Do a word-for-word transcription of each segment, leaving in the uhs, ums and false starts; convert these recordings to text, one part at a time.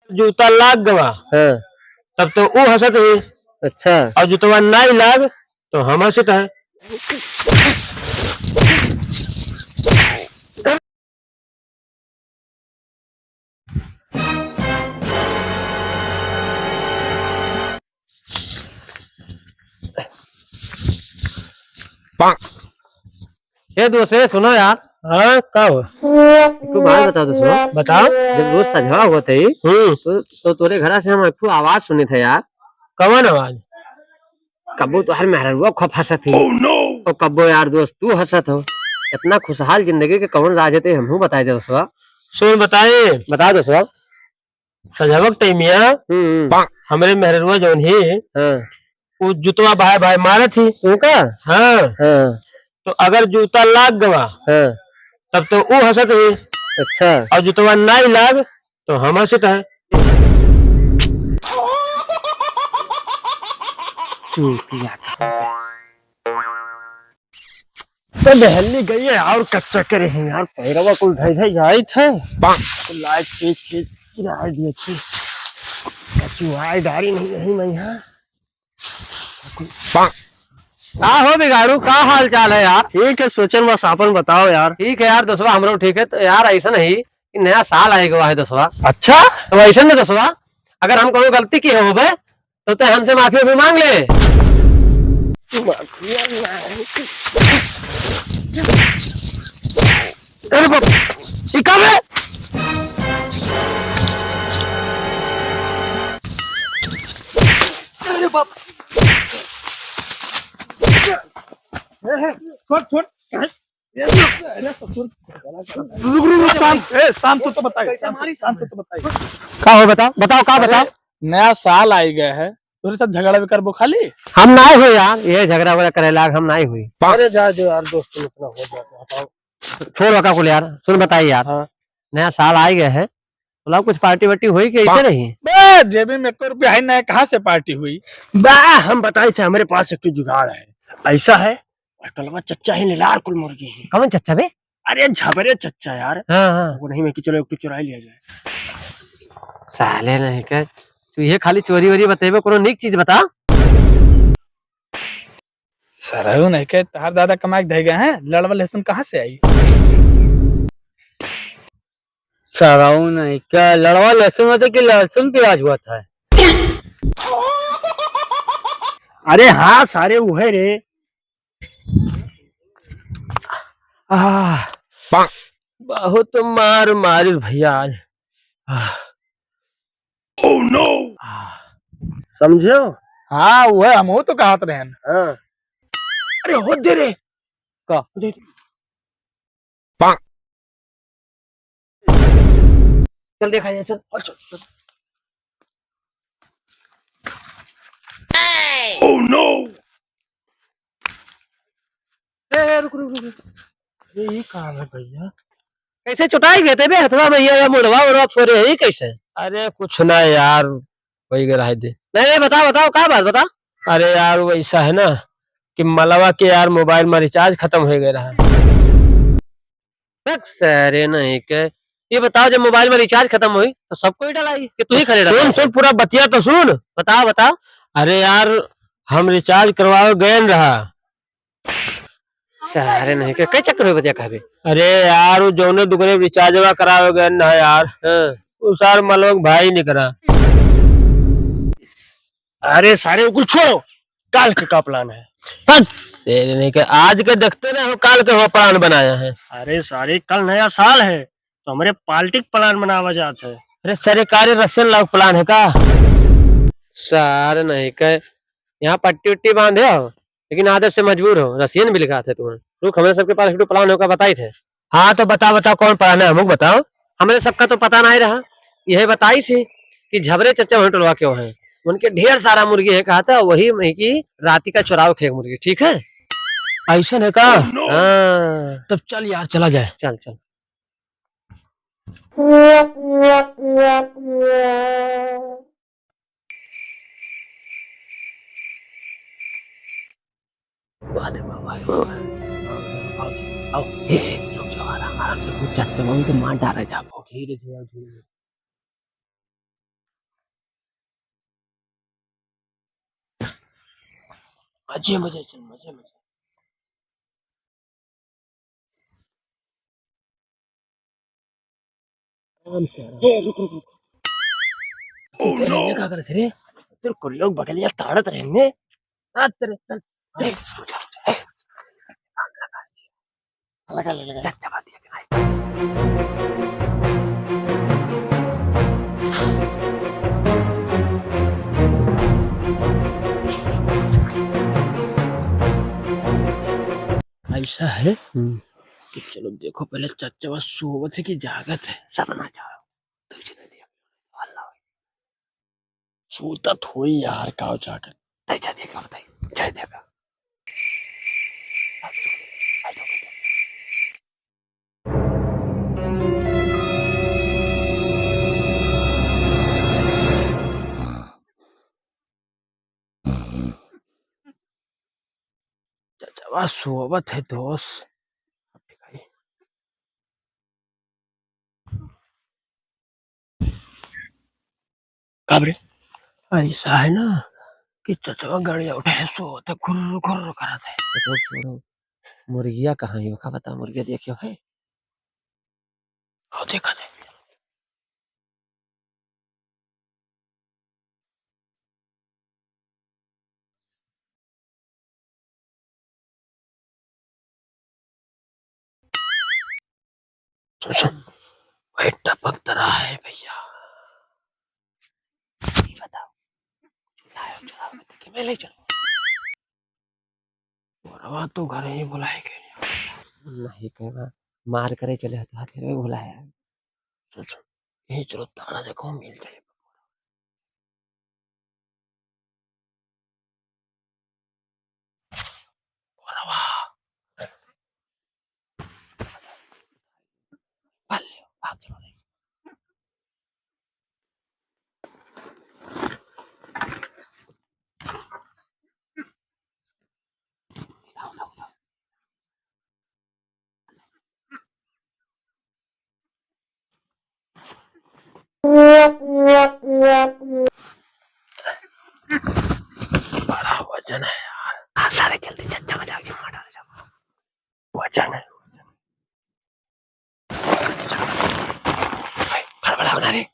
जूता लाग गवा, हाँ। तब तो ऊ हंसत ही। अच्छा। और जूतवा नाई लाग, तो हम हंसत है। ए दोस्त, ए सुनो यार। हाँ, का हो? तू बात बताओ दोस्त। बताओ। जब रोज सजवा होत ही, हम्म। तो, तो तोरे घरा से हम एक ठो आवाज सुनित है यार। कवन आवाज? कब्बो तोहार मेहररुआ खूब हंसत ही। Oh no! और कब्बो यार दोस्त तू हंसत हो। इतना खुशहाल जिंदगी के कवन राज है, ते हमहू बताई दे दोस्तवा। सुन बताई। बता दोस्तवा। सजवक टाइमिया हम्म, हम्म। हमरे मेहररुआ जौन ही, हाँ। उ जुतवा भाई भाई मारत ही। ऊ का? हाँ। हाँ। तो अगर जूता लाग गवा, हाँ। तब तो ऊ हंसत ही। अच्छा। और जूतवा नाई लाग, तो हम हंसत है। चूतिया। तो बहली गई है और कच्चा करे हैं यार, पैरवा कुल धई धई जाइत है। तो लाइट खींच खींच गिराई दिए थी। कचुआई डारी नहीं रही मैं यहाँ। का हो बिगाड़ू, का हाल चाल है यार? ठीक है सोचन, बस आपन बताओ यार। ठीक है यार दोस्तवा, हमरो ठीक है। तो यार ऐसा नहीं कि नया साल आए गवा है दोस्तवा। अच्छा? तो ऐसा नहीं दोस्तवा, अगर हम कोनो गलती किहे होबे तो ते हमसे माफी भी मांग ले। माफिया नहीं। अरे बाप, ई का बे? अरे बाप। ए, ए, छोड़, छोड़। रुक, रुक, रुक, शांत, ए, शांत हो तो बताइए, शांत, शांत हो तो बताइए। का हो, बताओ, बताओ, का अरे, बताओ? नया साल आई गया है, तोरे साथ झगड़ा भी करबो खाली? हम नाई होई यार, ये झगड़ा वगड़ा करे लाग हम नाई होई। अरे जा दो यार, दोस्त में इतना हो जाता है, हटाओ। छोड़ बका कुल यार, सुन बताई यार। हाँ। नया साल आई गया है, बोला कुछ पार्टी वार्टी हुई कि ऐसे रही? बे, जेबी में एको रुपया है ना, कहाँ से पार्टी हुई? बा, हम बताई थे, हमरे पास एक ठो जुगाड़ है। ऐसा है, होटलवा चच्चा ही ले लार कुल मुर्गी है। कौन चच्चा बे? अरे झबरे चच्चा यार। हाँ, हाँ। वो नहीं, मैं कि चलो एक ठो चुराई लिया जाए। साले नहीं के, तू ये खाली चोरी वोरी बतेबे, कोनो नीक चीज बता। सरऊ नहीं के, तहार दादा कमाए के धइ गए हैं, लड़वा लहसुन कहाँ से आई? सरऊ नहीं के, लड़वा लहसुन होते कि लहसुन प्याज हुआ था? अरे हाँ सारे, उहे रे। आह, बहुत मार मारिस भैया आज। आह। Oh no! आह। समझो? हाँ, उहे हमहू तो कहत रहेन। हाँ। अरे, हो दे रे। का? दे दे। चल देखा जाए, चल। अच्छा, चल। Oh no! ए, ए, रुक, रुक, रुक, रुक। ये, ये कहाँ है भैया? कैसे चोटाई गए थे बे हथवा में, ये, ये मुड़वा, मुड़वा फोरे है, ये कैसे? अरे कुछ ना यार, वही गए रहे दे। नहीं, नहीं, बताओ, बताओ, का बात, बताओ। अरे यार, वैसा है ना कि मलवा के यार मोबाइल में रिचार्ज खत्म हो गया रहा। बक सारे नहीं के। ये बताओ, जब मोबाइल में रिचार्ज खत्म हुई, तो सब कोई डलाई कि तू ही खाली सुन, डलाई? सुन, पूरा बतिया तो सुन। बताओ, बताओ। अरे यार, हम रिचार्ज करवावे गए न रहा। सारे नहीं के, कई चक्कर हुई बतिया कहबे? अरे यार, वो जौने दुकाने रिचार्जवा करावे गए न रहा यार, हाँ। वो सार मलवा के भाई नहीं करा। अरे सारे, वो कुल छोड़ो, काल के का प्लान है? बस, ये नहीं के, आज के देखते ना हो, काल के हो प्लान बनाया है। अरे सारे, कल नया साल है, तो हमरे पार्टी के प्लान बनावा जात है। अरे सारे, का रे रसियन लोग प्लान है का? सारे नहीं के, यहाँ पट्टी उट्टी बांधे हो, लेकिन आदत से मजबूर हो, रसियन भी लिखा थे तुम्हें। रुक, हमरे सबके पास एक ठो प्लान होगा, बताई थे। हाँ, तो बता, बताओ, कौन प्लान है, हमको बताओ। हमरे सबका तो पता नहीं रहा, यही बताई सी कि झबरे चच्चा वहीं टोलवा के हैं, उनके ढेर सारा मुर्गी है, कहा था, वही में की राती का चुराव खेक मुर्गी, ठीक है? ऐसा है का? Oh, no! हाँ। तब चल यार, चला जाए। चल, चल। अरे बाबा, अरे बाबा। आओ, आओ। ए, ए, रुक जाओ, आराम, आराम से घुस जाते हैं, उनको मार डाला जाए। धीरे, धीरे, धीरे। मजे, मजे, चल, मजे, मजे। आराम से, आराम से। ए, रुक, रुक, रुक। Oh, no! ये का करत रे? सिर्फ कुरियोग बगलिया ताड़त रहने। रात तेरे, चल, चल। लगा, लगा, लगा। चल, चबा दिया कि नहीं? ऐसा है हम्म। कि चलो देखो पहले चचवा सोवत है कि जागत है। सपना जाओ, तुझे नहीं दिया। अल्लाह। सूतत होई यार, काव जागत। तै जा देखा बताई, जा देखा। चचवा सोवत है दोस्त। कब रे? ऐसा है ना कि चचवा गड़िया उठे है, सोवत है, घुर्र घुर्र करत है। चचवा छोड़ो, मुर्गिया कहाँ है? का बता, मुर्गिया देखियो है? आओ देखा दे। सुन, सुन, वही टपक तो रहा है भैया। ये बताओ, चुरायो, चुरायो, मैं देखे, मैं ले चलूँ। मोरवा तो घर ही भुलाए गए। नहीं कहना, मार करे चले तो हाथ में भुलाया। सुन, सुन, यही चलो, ताना देखो, मिल जाए। मोरवा। भाग ले, भाग चलो रे। लाओ, लाओ, लाओ। बड़ा वजन है यार। हाँ, सारे जल्दी चच्चा का जाके मार डाल जाओ। वजन है, वजन। भाई, खड़ा बड़ा होना रे।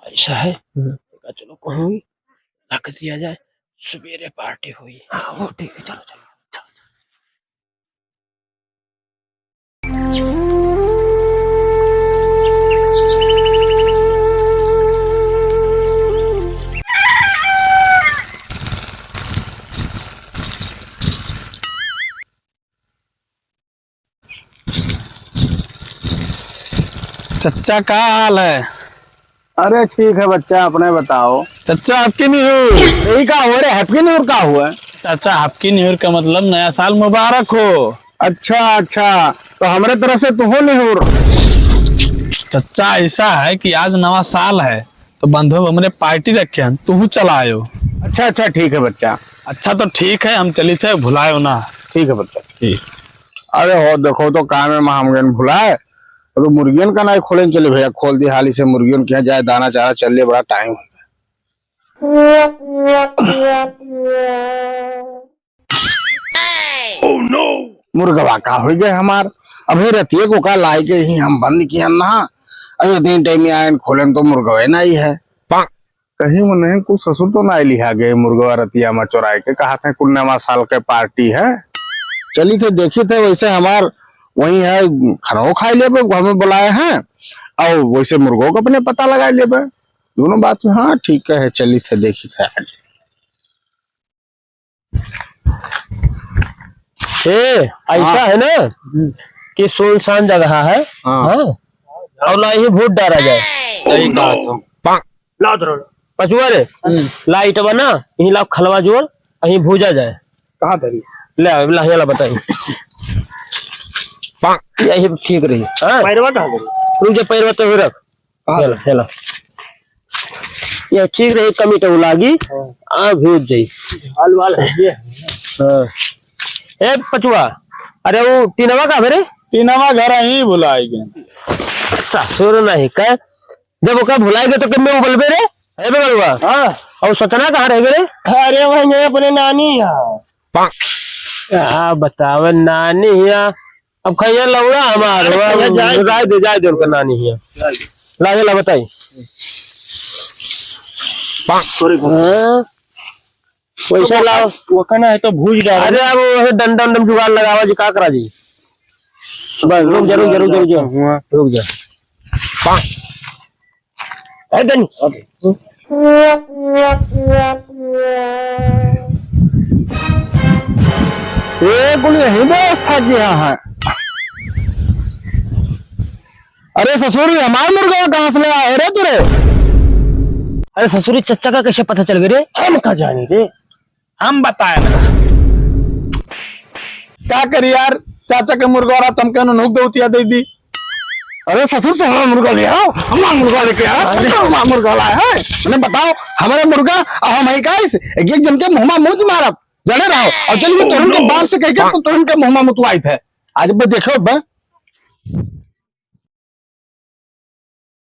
ऐसा है, हम्म। चलो कहूँ रख दिया जाए, सवेरे पार्टी हुई। हाँ, वो ठीक है, चलो, चलो, चलो, चलो। चच्चा, का हाल है? अरे ठीक है बच्चा, अपने बताओ। चच्चा, अबकी निहुर। यही का हुआ रे, अबकी निहुर का हुआ? चाचा, अबकी निहुर का मतलब नया साल मुबारक हो। अच्छा, अच्छा, तो हमरे तरफ से तुहो निहुर। चच्चा, ऐसा है कि आज नवा साल है, तो बंधु हमरे पार्टी रखे हैं, तुहू चला आयो। अच्छा, अच्छा, ठीक है बच्चा। अच्छा, तो ठीक है, हम चली थे, भुलायो ना। ठीक है बच्चा। ठीक। अरे हो, देखो तो काम में हम गए भुलाए, तो मुर्गियन का ना खोले चले भैया, खोल दी हाली से, मुर्गियन के यहाँ जाए, दाना चारा चल ले, बड़ा टाइम हो गया। Oh no! मुर्गवा का हो गए हमार, अभी रतिये को का लाई के ही हम बंद किया ना, अरे दिन टाइम में आयन खोलन तो मुर्गवे ना ही है। कहीं वो नहीं कुल ससुर तो ना लिहा गए मुर्गवा रतिया में चुराए के, कहा थे कुल नवा साल के पार्टी है, चली थे देखी थे वैसे हमार वही है, खानो खाए लेबे, हमें बुलाए हैं, और वैसे मुर्गो को अपने पता लगा लेबे, दोनों बात। हाँ ठीक है, चली थे देखी थे आज। ए, ऐसा हाँ। है ना हम्म। कि सुनसान जगह है, हाँ। हाँ? और ना ही भूत डारा जाए। सही कहा तुम। लाओ धरो। पचुआ रे, हम्म। लाइट बना, यहीं लाओ खलवा जोड़, यहीं भूजा जाए। कहाँ धरी? ले आओ, ला, ये ला बताई। यही ठीक रही। हाँ? पैरवा कहाँ धरी? रुक जा, पैरवा तो रख। हाँ। हेला, हेला। ये ठीक रही, कमी तो लागी। हाँ। आ, भूज जाई। हाल वाल है ये। हाँ। ए, पचुआ, अरे वो टीनवा का भरे? टीनवा घर ही भुलाई गए। ससुर नहीं का, जब ओका भुलाए गए तो किन्ने उबलबे रे? अरे बगलवा। हाँ। और सतना कहाँ रह गए रे? अरे वही अपने नानी यहाँ। क्या बतावे नानी यहाँ? अब खैया लौड़ा हमार अब हुआ, खैया जाए। जाए दे, जाए दे उनका नानी हिया। लागे ला बताई। Sorry। हाँ? पैसा लाओ। वो कहना है तो भूज डाल। अरे अब वो डंडा उंडा में जुगाड़ लगावा जी, का करा जी? बस रुक जा, रुक जा, रुक जा, रुक जा। हुआ। रुक जा। ए, दनी। ए, कुल यही व्यवस्था किया है। अरे ससुर, ये हमार मुर्गा कहाँ से ले आए रे तू रे? अरे ससुर, चच्चा का कैसे पता चल गया रे? हम का जानी रे, हम बताए ना। का करी यार, चाचा के मुर्गा रहा, तुमके नुनुक दौतिया दे दी। अरे ससुर, तुम्हारा मुर्गा ले आओ, हमारा मुर्गा लेके आओ, अरे। हमारा मुर्गा लाया है। मैंने बताओ, हमारा मुर्गा और हम ही का इस एक एक जन के मुंह में मुंह मारब, जड़े रहो। और चलिए, तोहन के बाप से कह के तो तोहन के मुंह में मुतवाई थे। आज बे देखो बे,